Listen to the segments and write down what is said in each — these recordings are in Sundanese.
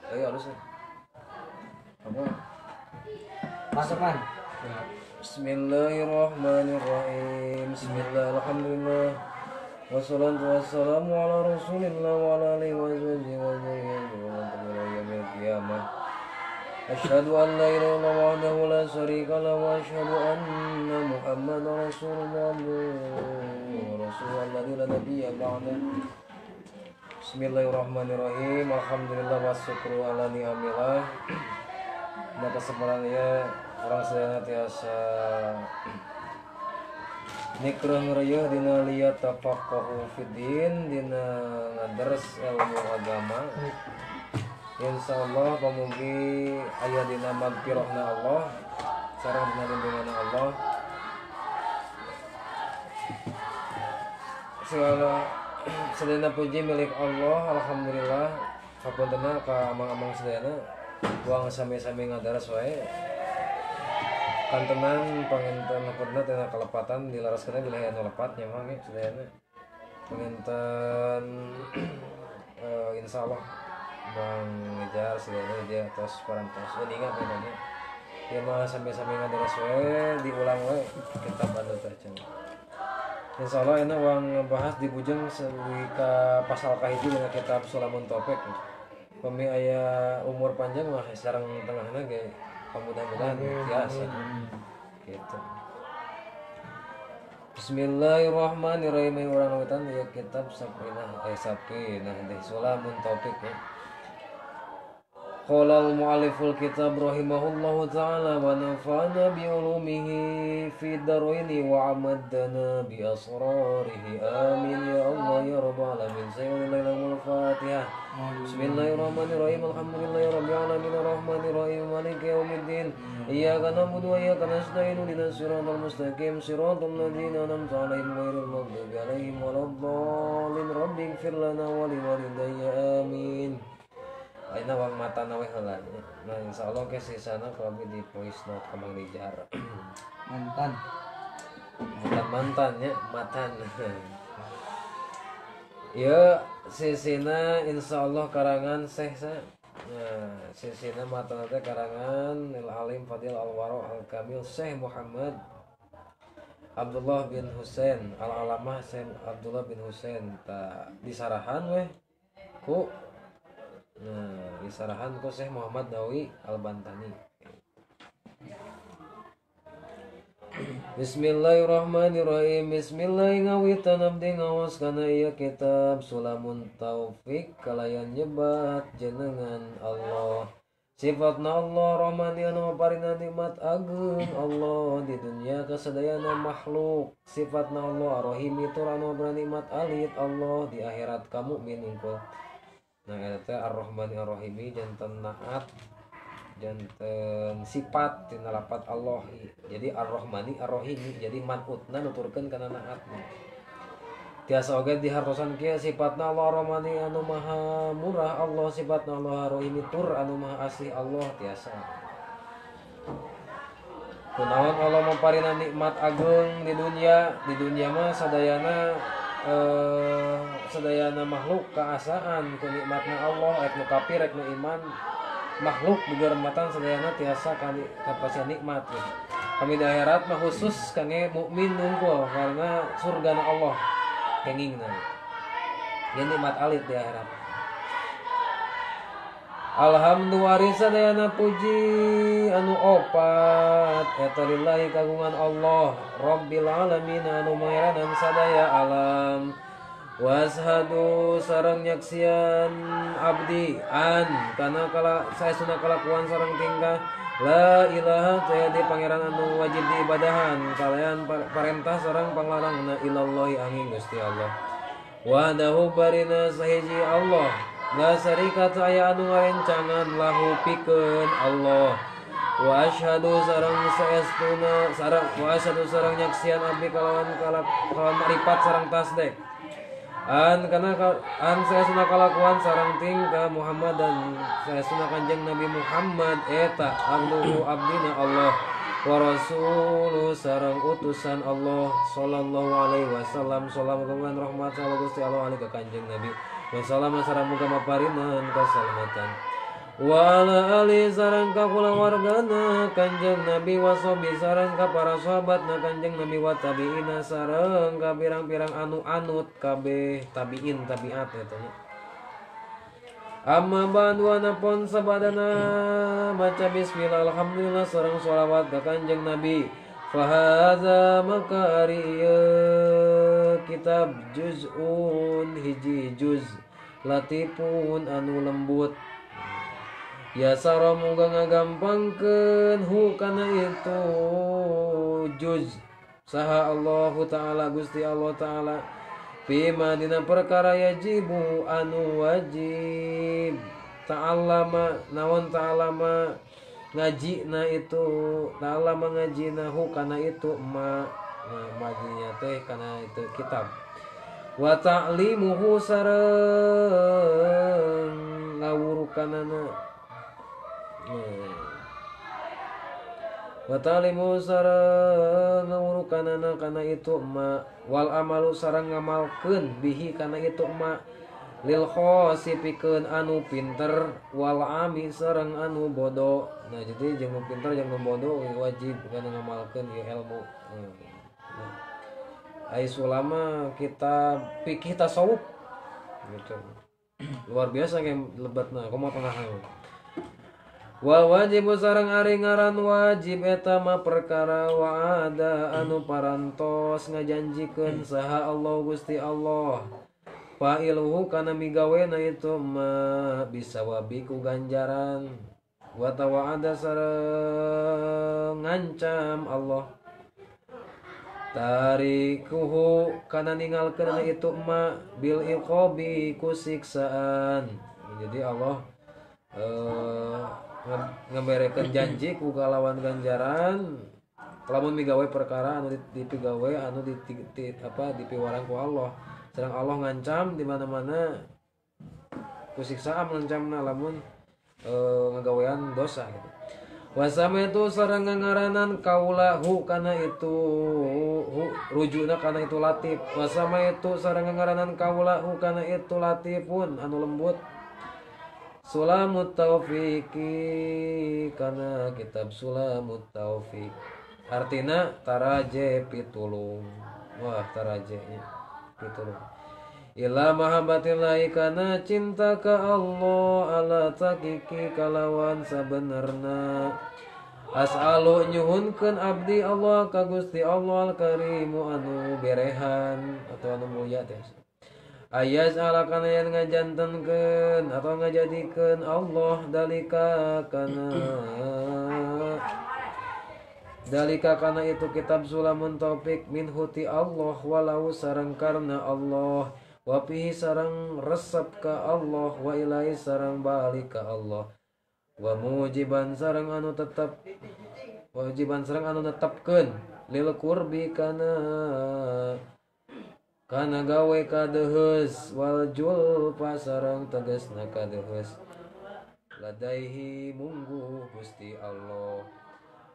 Ayo halus. Apa? Masuk man. Bismillahirrahmanirrahim. Bismillah, alhamdulillah. Wassalatu wassalamu ala Rasulillah wa ala alihi wa sahbihi wa sallam qiyamah. Asyhadu an la ilaha illallah wahdahu la syarika lahu wa asyhadu anna Muhammadar rasulullah wa rasulullah alladzi la nabiyya ba'da. Bismillahirrahmanirrahim. Alhamdulillah wa syukru ala ni'amillah. Nah, kesempatan ya orang sadayana tiasa nikreng reueuh dina liya tafaqahu fiddin dina ngadares ilmu agama. Insyaallah pamugi aya dina magfirahna Allah sareng dina lindunganna Allah. Segala sadayana puji milik Allah, alhamdulillah. Hapuntenna ka amang-amang sadayana buang sami-sami ngadares wae. Kantenan panginten hapuntenna tina kalepatan dilaraskeun bilih anu lepat nya mah sadayana. Panginten insyaallah Bang Ngejar sadayana dia tos parantos uninga panginten. Ieu mah sami-sami ngadares wae diulang wae kitab anu teh cenah. Insyaallah enak wang ngebahas di bujeng ka pasal kahiji dina kitab Sulamun Taufik. Pemi aya umur panjang mah sareng tengahna ge mudah-mudahan biasa gitu. Bismillahirrahmanirrahim. Urang ngawitan ieu kitab Safinah Safinah deh Sulamun Taufik ya. Qala al-mu'alliful kitab rahimahullahu ta'ala wa nafa'ana bi ulumihi fi daraini wa amaddana bi asrarihi amin ya Allah ya rabbal alamin. Sayyidina al-Fatihah. Bismillahirrahmanirrahim. Alhamdulillahirabbil alamin arrahmanirrahim maliki yaumiddin. Iyyaka na'budu wa iyyaka nasta'in ihdinas siratal mustaqim siratal ladzina an'amta 'alaihim ghairil maghdubi 'alaihim waladdallin. Rabbighfir lana wa liwalidayya amin. Ayeuna wang matana we heula. Nah, insyaallah ke sisana kami di voice note ka Mang Dijar. Mantan. Bukan mantan ya, matan. Ya, sisina insyaallah karangan Syekh sa. Nah, sisina matan teh karangan Al Alim Fadil Al Waro Al Kamil Syekh Muhammad Abdullah bin Husain Al Alamah Syekh Abdullah bin Husain ta disarahan weh ku. Nah, disarahan ku Syekh Muhammad Nawawi Al-Bantani. Bismillahirrahmanirrahim. Bismillah ngawitan abdi ngawas kana ieu kitab Sulamun Taufik kalayan nyebat jenengan Allah. Sifatna Allah Rahmani anu maparina nikmat agung Allah di dunia kasadayana makhluk. Sifatna Allah Ar-Rahimi tur anu maparina nikmat alit Allah di akhirat ka mukmin unggul. Nah, eta teh Ar-Rahmani Ar-Rahimi janten naat janten sifat tina lapat Allah. Jadi Ar-Rahmani Ar-Rahimi jadi manutna nuturkeun kana naatna. Tiasa oge dihartosan kieu sifatna Allah Ar-Rahmani anu maha murah Allah, sifatna Allah Ar-Rahimi tur anu maha asih Allah tiasa. Kunaon Allah maparina nikmat agung di dunia mah sadayana sadayana makhluk kaasaan ku nikmatna Allah, rek nu kafir rek nu iman makhluk digermatan sadayana tiasa kapasian nikmat gitu. Kami di akhirat mah khusus kangge mukmin nungkul karena surgana Allah kengingna. Ieu nikmat alit di akhirat. Alhamdulillah sadayana puji anu opat eta lillahi kagungan Allah Rabbil alamin anu mangeranan sadaya alam. Washadu sareng nyaksian abdi an kana kala saestuna kalakuan sareng tingkah la ilaha teu di pangeran anu wajib diibadahan kalayan parentah sareng panglarangna ilallahi angin Gusti Allah. Wahdahu barina sahiji Allah la syarika aya anu ngarencangan lahu pikeun Allah. Wa asyhadu sareng saestuna sareng wa asyhadu sareng nyaksian abdi kalawan kalawan maripat sareng tasdek an kana an saestuna kalakuan sareng tingkah Muhammad dan saestuna Kanjeng Nabi Muhammad eta abduhu abdina Allah wa rasuluhu sareng utusan Allah sallallahu alaihi wasallam. Salam kagungan rahmat salam Gusti Allah alaihi ka Kanjeng Nabi. Wassalam sareng muga maparinan kasalamatan. Wa ala ali sareng ka kulawargana Kanjeng Nabi wa sahbi sareng ka para sahabatna Kanjeng Nabi wa tabiina sareng ka pirang-pirang anu anut kabeh tabiin tabiat eta nya. Amma ba'du anapun sabadana maca bismillah alhamdulillah sareng sholawat ka Kanjeng Nabi. Fahaza maka ari ieu kitab juz'un hiji juz latifun anu lembut. Ya sara muga ngagampangkeun hu kana itu juz saha Allahu ta'ala Gusti Allah ta'ala fima dina perkara yajibu anu wajib ta'allama naon ta'allama ngajina itu ta'allama ngajina hu kana itu ma nah, majinya teh kana itu kitab wa ta'limuhu sareng ngawurukanana wa ta'limu sareng ngawurukanana kana itu ma wal amalu sareng ngamalkeun bihi kana itu ma lil khosi pikeun anu pinter wal ami sareng anu bodoh. Nah jadi jeung nu pinter jeung nu bodoh wajib kana ngamalkeun ieu ilmu. Nah, ai sulama kita fikih tasawuf gitu. Luar biasa kayak lebatna komo tengahna. Wal wajibu sareng ari ngaran wajib eta mah perkara wa'ada anu parantos ngajanjikeun saha Allah Gusti Allah fa'iluhu kana migawena itu ma bisawabi ku ganjaran wa tawa'ada sareng ngancam Allah tarikuhu kana ningalkeun itu ma bil iqabi ku siksaan. Jadi Allah ngeberekeun janji ku kalawan ganjaran lamun migawe perkara anu dipigawe anu di apa dipiwarang ku Allah. Sedang Allah ngancam di mana-mana ku siksaan ngancamna lamun ngagawean dosa gitu. Wasama itu sareng ngaranan kaulahu kana itu hu, rujuna kana itu latif. Wasama itu sareng ngaranan kaulahu kana itu latifun anu lembut. Sulamut Taufiki kana kitab Sulamut Taufik artina taraje pitulung. Wah taraje nya pitulung ila mahabbatillahi kana cinta ka Allah ala takiki kalawan sabenerna as'alu nyuhunkeun abdi Allah ka Gusti Allah al-Karimu anu berehan atau anu mulia teh. Ayaz ala kana yang ngajantenkeun atau ngajadikeun Allah dalika kana itu kitab Sulamun Taufik min huti Allah walau sareng karna Allah wa fihi sareng resep ka Allah wa ilahi sareng balik ka Allah wa mujiban sareng anu tetep wajiban sareng anu netepkeun lil qurbi kana kana gawe kadeheus wal julfa sareng tegasna kadeheus ladaihi munggu Gusti Allah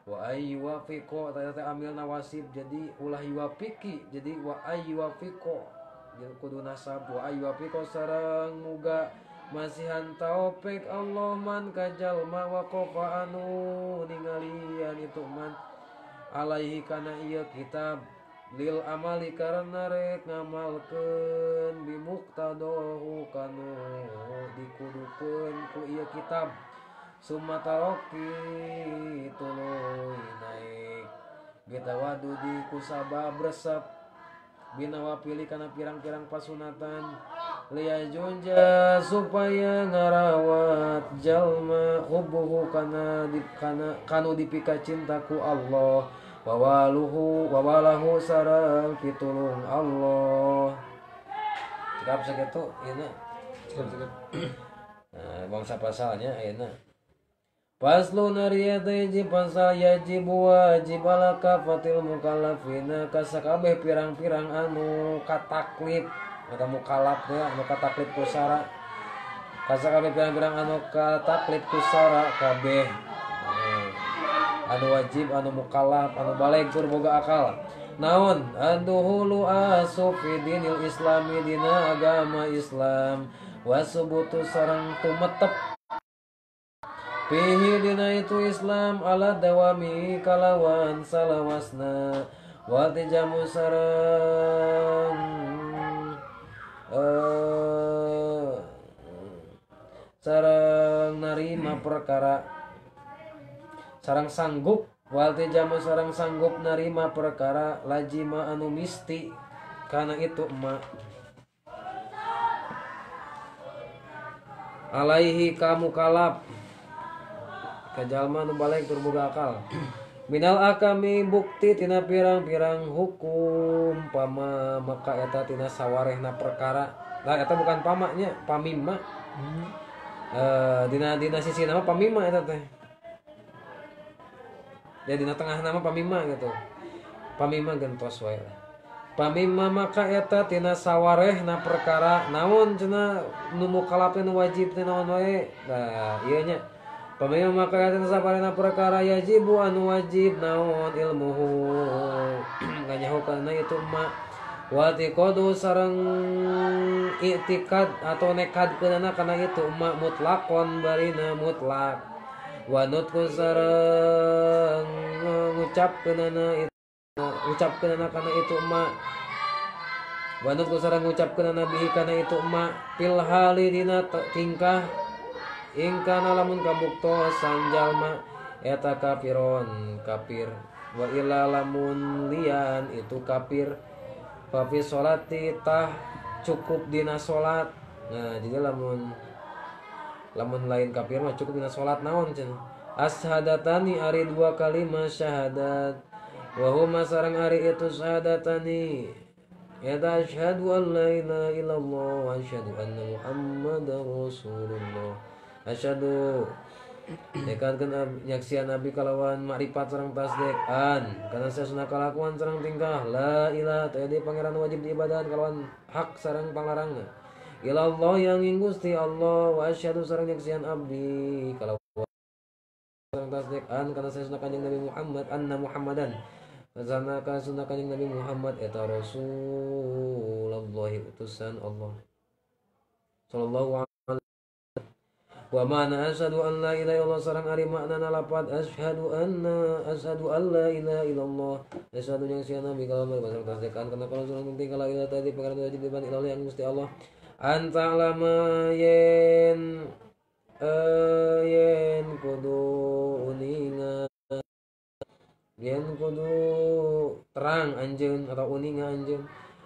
wa ayyuwafiqo teh amil nawasib jadi ulah yuwafiki jadi wa ayyuwafiqo jadi kudu nasab wa ayyuwafiqo sareng muga masihan taufik Allah man kajalma waqafa anu ningalian itu man alaihi kana ieu kitab lil amali karena rek ngamalkeun bimuqtadahu kanu dikudukeun ku ieu kitab summa taroki tuluy naik bitawadudi ku sabab resep binawapili kana pirang-pirang pasunatan liyajunja supaya ngarawat jalma hubbuhu kana kanu dipika cintaku Allah wawaluhu wawalahu sareng pitulung Allah. Cekap sakitu ieu cekap. Nah, bangsa pasalnya ayeuna. Faslu nariyat hiji pasal yajib wajib ala kafatil mukallafina kasakabeh pirang-pirang anu kataklif atau mukallaf teh anu kataklif ku sara. Kasakabeh pirang-pirang anu kataklif ku sara kabeh. Anu wajib anu mukallaf anu balig tur boga akal naon anduhulu asu fi dinil islami dina agama Islam wasubutu sareng tumetep. Fihi dina itu Islam ala dawami kalawan salawasna wa tijamu sareng sareng narima perkara sareng sanggup wal tijamu sareng sanggup narima perkara lajima anu misti kana itu emak alaihi kamu kalap kajalma nu balik tur boga akal minal akami bukti tina pirang-pirang hukum pama maka eta tina sawarehna perkara lah eta bukan pamaknya pamima dina dina sisi nama pamima eta teh ya dina tengah nama pamima gitu pamima gentos wae pamima maka eta tina sawarehna perkara naon cenah nu mukalaf nu wajib teh naon wae nah ieu nya pamima maka eta sawarehna perkara yajibu anu wajib naon ilmuhu nganyaho kana itu ma wa tiqadu sareng i'tikad atau nekad keunana kana itu ma mutlaqon barina mutlak wa nutqu sareng ngucapkeunana itu ucapkeunana kana itu ma wa nutqu sareng ngucapkeunana bihi kana itu ma fil hali dina tingkah ingkana lamun kabuktosan jalma eta kafiron kafir wa ila lamun lian itu kafir fa fi sholati tah cukup dina salat. Nah jadi lamun lamun lain kafir mah cukup dina salat naon cenah ashadatani ari dua kalimat syahadat wa huma sareng ari itu syahadatani eta asyhadu an la ilaha illallah wa asyhadu anna muhammadar rasulullah. Asyhadu nekadkeun nyaksian nabi kalawan makrifat sareng tasdik an kana sesuna kalakuan sareng tingkah la ilaha teh di pangeran wajib diibadahan kalawan hak sareng panglarangna ilallah yang ing Gusti Allah wa asyhadu sareng nyaksian abdi kalawan sareng tasdik an kana sesuna kanjeng Nabi Muhammad anna Muhammadan sana kasuna kanjeng Nabi Muhammad eta Rasulullah utusan Allah sallallahu alaihi wa ma'na asyhadu an la ilaha illallah sareng ari maknana lapat asyhadu anna asyhadu an la ilaha illallah asyhadu yang sia nabi kalawan sareng tasdikan kana kalau sareng tingkah la ilaha tadi pangeran wajib diibadah ilallah yang Gusti Allah anta lama yen yen kudu uninga yen kudu terang anjeun atau uninga anjeun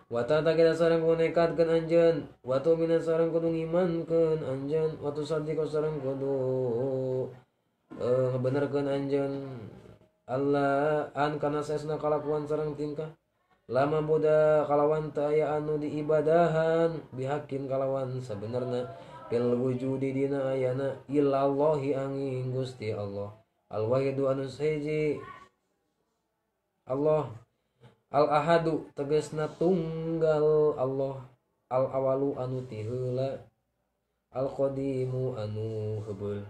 wa ta'ala sareng kudu nekadkeun anjeun wa tu'mina sareng kudu ngimankeun anjeun wa tusaddiqu sareng kudu ngabenerkeun anjeun Allah an kana saesna kalakuan sareng tingkah lama buda kalawan teu aya anu diibadahan bihakin kalawan sabenerna fil wujudi dina ayana ilallahi angin Gusti Allah al wahidu anu sahiji Allah al ahadu tegasna tunggal Allah al awalu anu ti heula al qadimu anu heubeul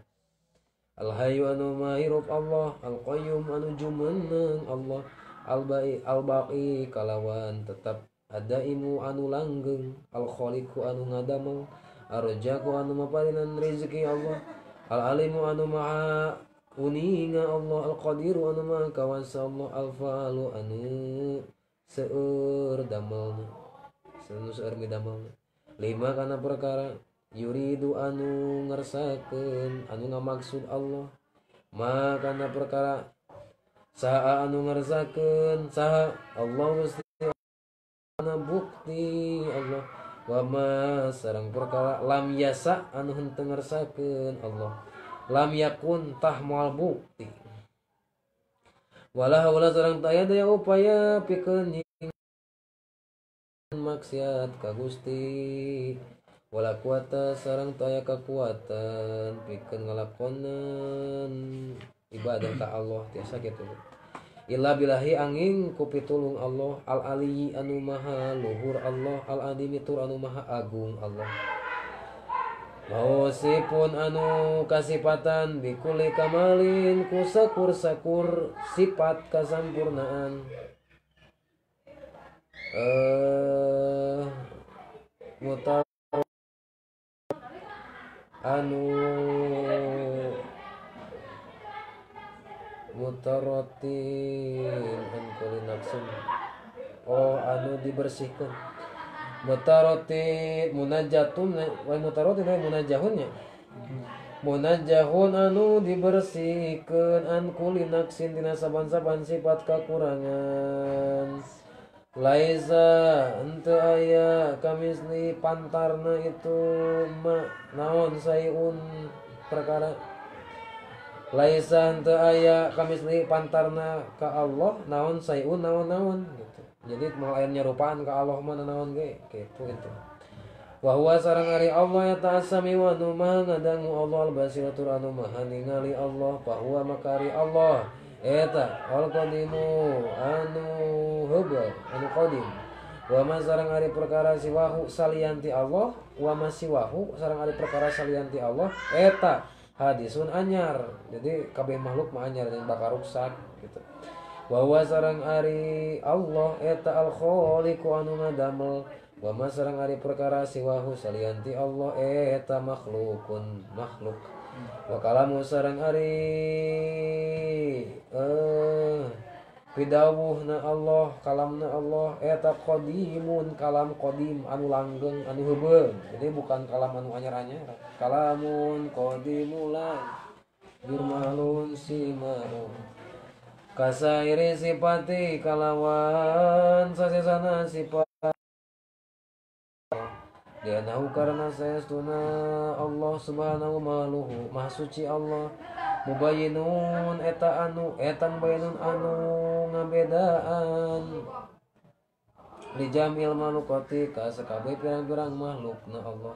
al hayyu anu mahirup Allah al qayyum anu jumeneng Allah al bai al baqi kalawan tetap adaimu anu langgeng al khaliqu anu ngadamel arjaku anu maparinan rezeki Allah al alimu anu maha uninga Allah al qadiru anu maha kawasa Allah al faalu anu seueur damelna anu seueur midamelna lima kana perkara yuridu anu ngersakeun anu ngamaksud Allah ma kana perkara saha anu ngersakeun saha Allah Gusti ana bukti Allah wa ma sareng perkara lam yasa anu henteu ngersakeun Allah lam yakun tah moal bukti wala haula sareng taya daya upaya pikeun maksiat ka Gusti wala kuwata sareng taya kakuatan pikeun ngalakonan ibadah ka Allah tiasa kitu illa billahi angin ku pitulung Allah al aliyyi anu maha luhur Allah al adimi tur anu maha agung Allah mausipun anu kasipatan bikuli kamalin ku sakur-sakur sifat kasampurnaan mutar anu Mutaratin an kulli nafsin oh anu dibersihkan mutaratin munajatun wa mutaratin wa munajahunnya munajahun anu dibersihkeun an kulli nafsin dina saban-saban sifat kakurangan laisa henteu aya kamisli pantarna itu ma naon sayun perkara laisa henteu aya kamisli pantarna ka Allah naon sayun naon-naon gitu. Jadi moal aya nyarupaan ka Allah mah naon ge kitu gitu. Wa huwa sareng ari Allah eta asami wa nu maha ngadangu Allah al-basir tur anu maha ningali Allah fa huwa maka ari Allah eta al qadimu anu heubeul anu qadim wa ma sareng ari perkara siwahu salianti Allah wa ma siwahu sareng ari perkara salianti Allah eta hadisun anyar. Jadi kabeh makhluk mah anyar dan bakal ruksak gitu. Wa huwa sareng ari Allah eta al khaliqu anu ngadamel wa ma sareng ari perkara siwahu salianti Allah eta makhlukun makhluk. Wa kalamu sareng ari pidawuhna Allah kalamna Allah eta qadimun kalam qadim anu langgeng anu heubeul. Jadi bukan kalam anu anyar-anyar. Kalamun qadimulan jurmalun simaru kasairi sipati kalawan sasesana sifat dianahu karena saestuna Allah subhanahu maluhu maha suci Allah mubayyinun eta anu eta mubayyinun anu ngabedaan li jamil mahlukati ka sakabeh pirang-pirang makhlukna Allah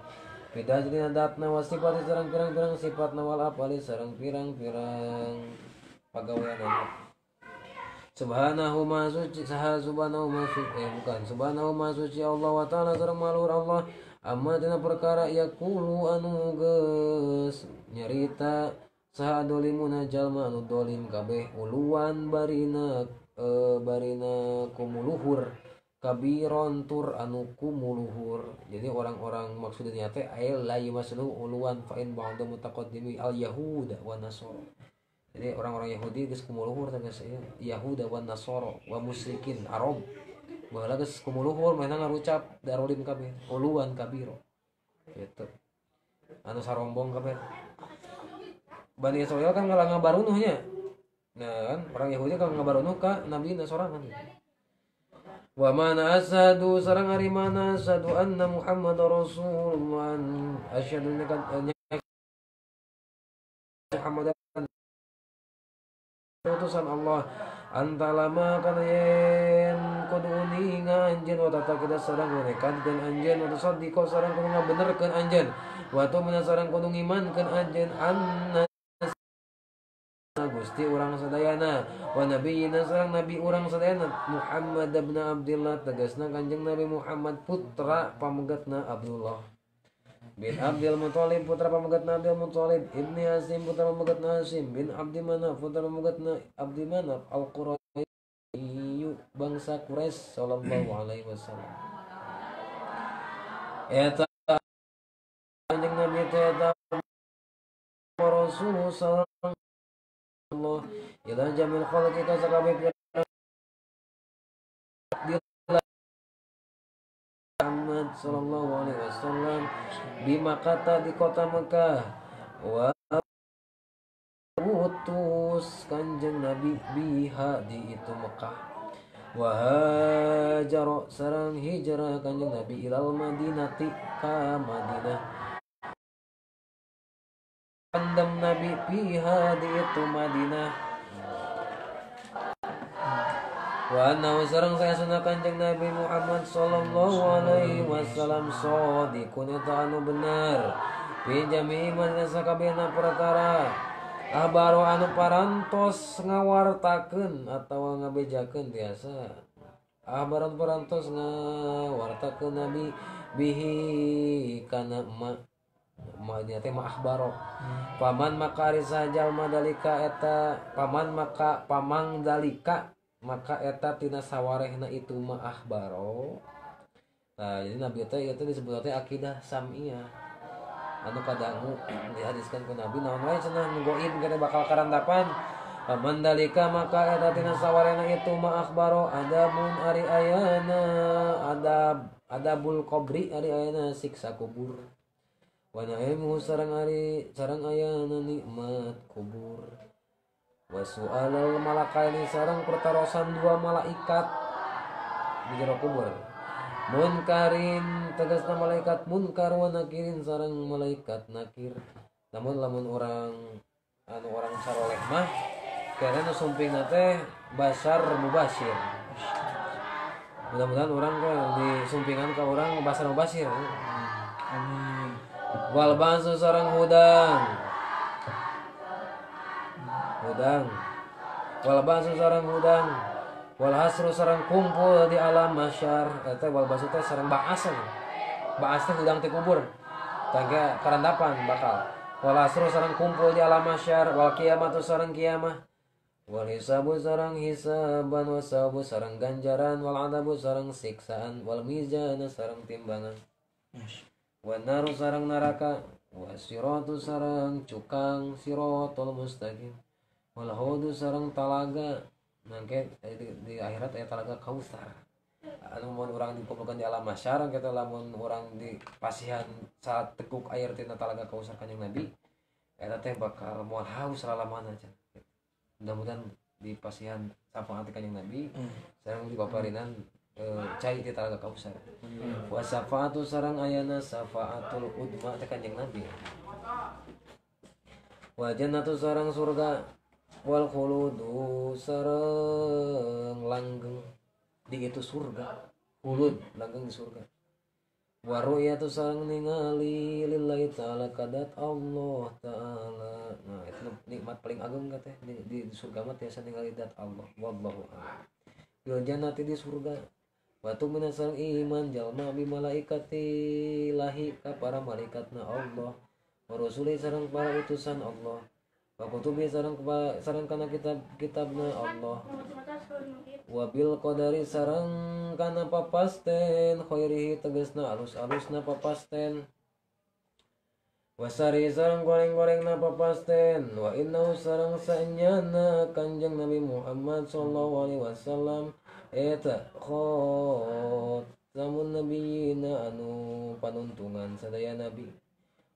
beda dina datna wa sifat sareng pirang-pirang sifatna wal afali sareng pirang-pirang pagaweanna subhanahu ma suci saha subhanahu ma suci bukan subhanahu ma suci Allah wa ta'ala sareng maluhur Allah amma dina perkara yaqulu anu geus nyarita saha dolimuna jalma anu dolim kabeh uluan barina barina kumuluhur kabiron tur anu kumuluhur. Jadi orang-orang maksudnya teh ay la yumaslu uluan fa in ba'da mutaqaddimi al yahuda wa nasara. Jadi orang-orang Yahudi geus kumuluhur tegas ieu Yahuda wa Nasara wa musyrikin Arab. Baheula geus kumuluhur mana ngarucap darolim kabeh uluan kabiro. Gitu. Anu sarombong kabeh. Bani Israil kan ngalah ngabarunuhnya. Nah kan orang Yahudi kan ngabarunuh ka nabi sorangan. Wa mana asyhadu sareng ari mana asyhadu anna Muhammadar Rasulullah asyhadu anna Muhammadan utusan Allah antalama kana yen kudu uninga anjeun wa tatakida sareng ngrekadkeun anjeun wa tasaddiqo sareng kudu ngabenerkeun anjeun wa tu'minu sareng kudu ngimankeun anjeun anna Gusti urang sadayana wa nabiyina sareng nabi urang sadayana Muhammad ibn Abdullah tegasna Kanjeng Nabi Muhammad putra pamegatna Abdullah bin Abdul Muthalib putra pamegatna Abdul Muthalib ibni Hasim putra pamegatna Hasim bin Abdi Manaf putra pamegatna Abdi Manaf al-Quraisy bangsa Quraisy sallallahu alaihi wasallam. Eta Kanjeng Nabi teh eta Rasul sallallahu ila jamil khalqi ka sakabeh Muhammad sallallahu alaihi wasallam di Makkah di kota Mekah wa utus Kanjeng Nabi biha di itu Mekah wa hajara sareng hijrah Kanjeng Nabi ilal Madinati ka Madinah pandem Nabi biha di itu Madinah wa annahu sareng saestuna Kanjeng Nabi Muhammad sallallahu alaihi wasallam shadiqun eta anu bener fi jami'i man sakabehna perkara ahbaro anu parantos ngawartakeun atawa ngabejakeun biasa ahbaron parantos ngawartakeun Nabi bihi kana ma ma teh ma ahbaro paman maka ari sajalma dalika eta paman maka pamang dalika maka eta tina sawarehna itu ma ahbaro. Nah, jadi Nabi teh itu disebut teh akidah sam'iyah. Anu kadangu dihadiskan ku Nabi naon wae cenah nu goib kana bakal karandapan. Pamandalika maka eta tina sawarena itu ma akhbaro adabun ari ayana adab adabul qabri ari ayana siksa kubur. Wa na'imu sareng ari sareng ayana nikmat kubur. Wa su'alal malakaini sareng pertarosan dua malaikat di jero kubur. Munkarin tegasna malaikat munkar wa nakirin sareng malaikat nakir. Namun lamun orang anu orang saroleh mah karena nu sumpingna teh basar mubasir. Mudah-mudahan orang ke disumpingan ke orang basar mubasir. Amin. Wal ba'su sareng hudang. Hudang. Wal ba'su sareng hudang. Wal hasru sareng kumpul di alam masyar. Eta wal ba'su teh sareng ba'as. Ba'as teh hudang teh kubur. Tangga karandapan bakal. Wal hasru sareng kumpul di alam masyar, wal kiamatu sareng kiamah. Wal hisabu sareng hisaban, wasabu sareng ganjaran, wal adabu sareng siksaan, wal mizana sareng timbangan. Wan naru sareng neraka, wasiratu sareng cukang siratal mustaqim. Wal haudu sareng talaga. Nangke di akhirat aya talaga Kautsar. Anu mun urang dikumpulkan di alam masyar kita lamun urang di pasihan saat teguk air tina talaga Kautsar Kanjeng Nabi eta teh bakal moal haus lalamana cenah. Mudah-mudahan di pasihan syafaat Kanjeng Nabi sareng di paparinan cai di talaga Kautsar. Wa syafaatu sareng ayana syafaatul udma teh Kanjeng Nabi. Wa jannatu sareng surga wal khuludu sareng langgeng di itu surga, khulud langgeng di surga. Wa ru'yatu sareng ningali lillahi ta'ala kadat Allah ta'ala. Nah, itu nikmat paling agung kateh di surga mah tiasa ningali dat Allah. Wallahu a'lam. Bil jannati di surga. Wa tu'minu sareng iman jalma bi malaikati lahi ka para malaikatna Allah. Wa rusuli sareng para utusan Allah. Wa kutubi sareng sareng kana kitab-kitabna Allah. Wabil qadari sareng kana papasten khairihi tegasna alus-alusna papasten. Wasari sareng goreng-gorengna papasten. Wa innahu sareng saenyana Kanjeng Nabi Muhammad sallallahu alaihi wasallam eta khatamun nabiyina anu panuntungan sadaya nabi.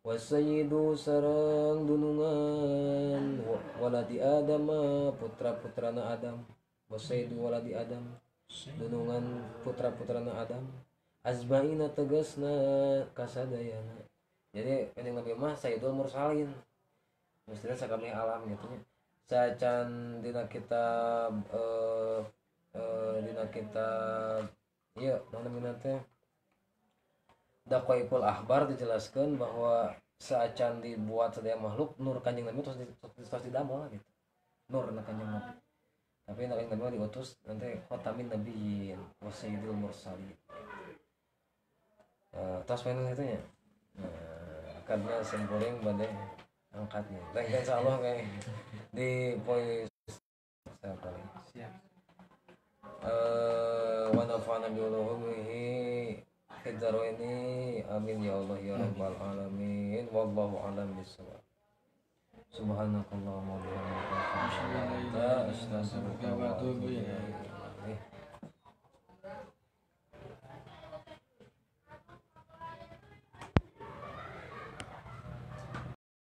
Wasayyidu sareng dunungan waladi Adam putra-putrana Adam. Wasayyidu waladi Adam dunungan putra-putrana Adam azmaina tegasna kasadayana. Jadi kanjeng Nabi mah sayyidul mursalin mestinya sakabeh alam gitu nya. Sacan dina kitab dina kitab ieu naon namina teh Daqaiqul Akhbar dijelaskan bahwa saacan dibuat sadaya makhluk nur Kanjeng Nabi terus didamel gitu. Nur na Kanjeng Nabi. Tapi na Kanjeng Nabi diutus nanti khatamin nabiyyin wa sayyidil mursalin. Tos main itu nya. Nah, akadnya simpuling bade angkatnya. Teh insyaallah kayak di poin saya siap. Wa nafa'ana bi ulumihi fid ini amin ya Allah ya rabbal alamin wallahu a'lam bissawab. Subhanakallahumma wa bihamdika astaghfiruka wa atubu ilaik.